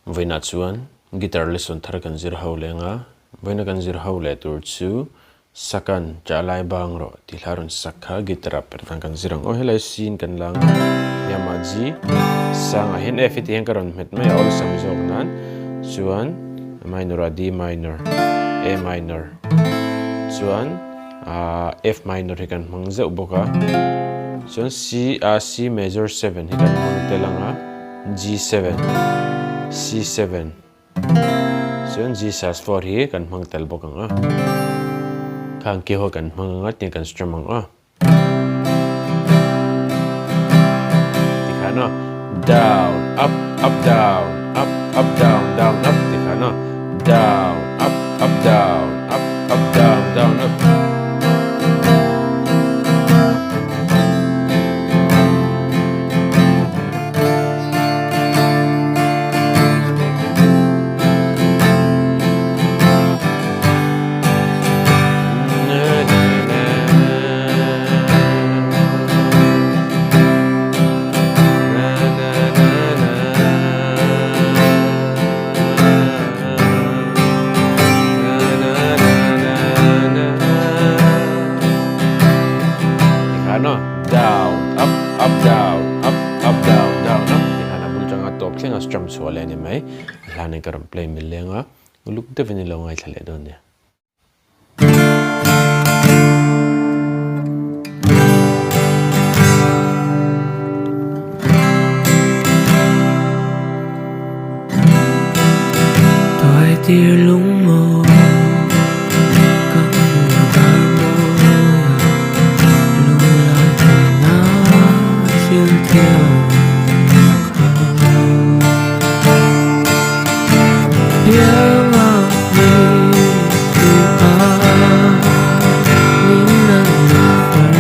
Vawiinah chuan guitar lesson thar kan zir ho leng a, vawiina kan zir ho leh tur chu Sakan chah lai bang rawh tih hla rawn sak kha guitar ah perh dan kan zir ang aw. Helai C in kan lang a, hniamah G, sangah hian F hi ti hian ka rawn hmet mai a awlsam zawk nan chuan minor ah D minor, A minor chuan F minor hi kan hmang zeuh bawk a, chuan C ah C major 7 hi kan hmang tel ang a. G7, C7 chuan G sus 4 hi kan hmang tel bawk ang a, khang ki ho kan hmang ang a tin kan strum ang a. Tikhan aw down up up down up up down down up tikhan aw down up up down up up down down up. Down, up, up, down, up, up, down, down, up tih khan a bul tanga tawp thleng a strum chhuah leh a ni mai. A hlan in ka rawn play mil leng a, uluk deuhin i lo ngaithla leh dawn nia. Tuaitir lungmawi ka hmu dar mawi a, lunglai theihna thil thiam kha. Bianga min ti a, min nan far.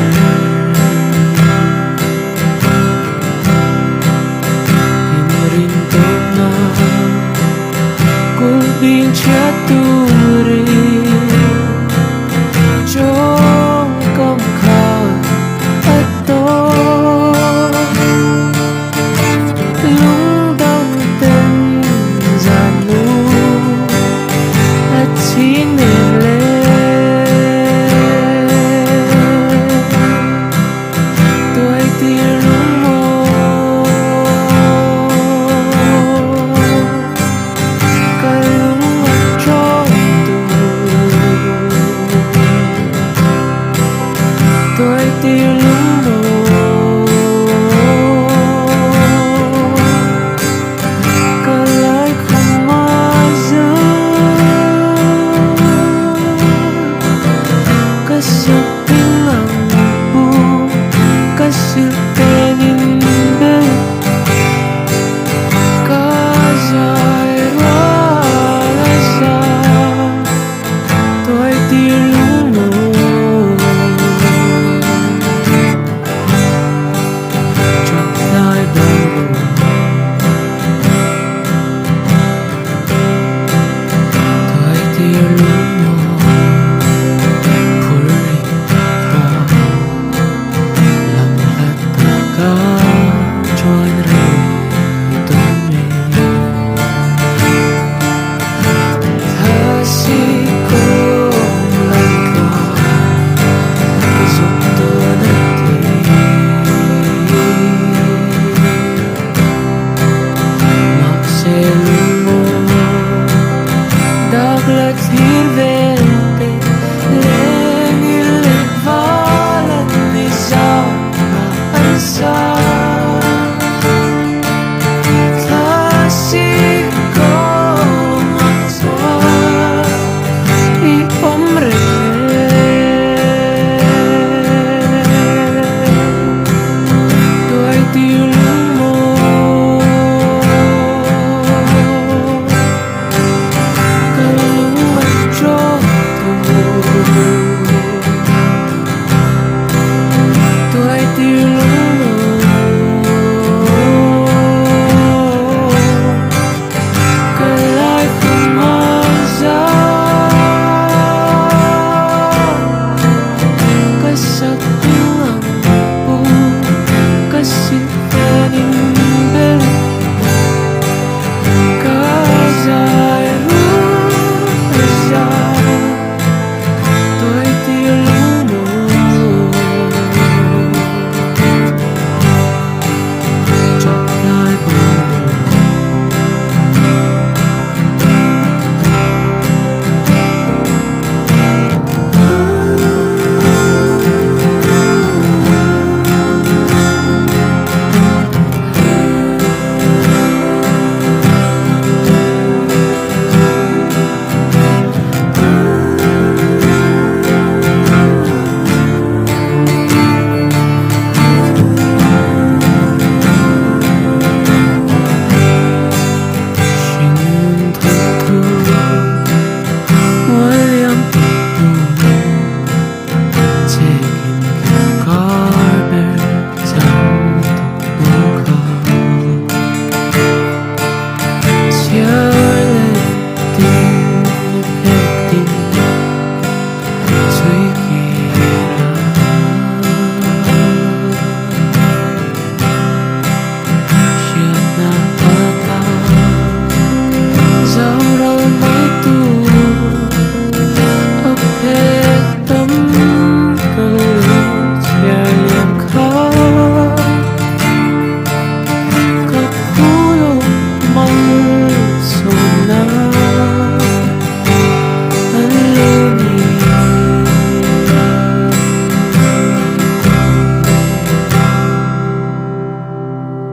Inrin tawpna kulh bing chhiat tu.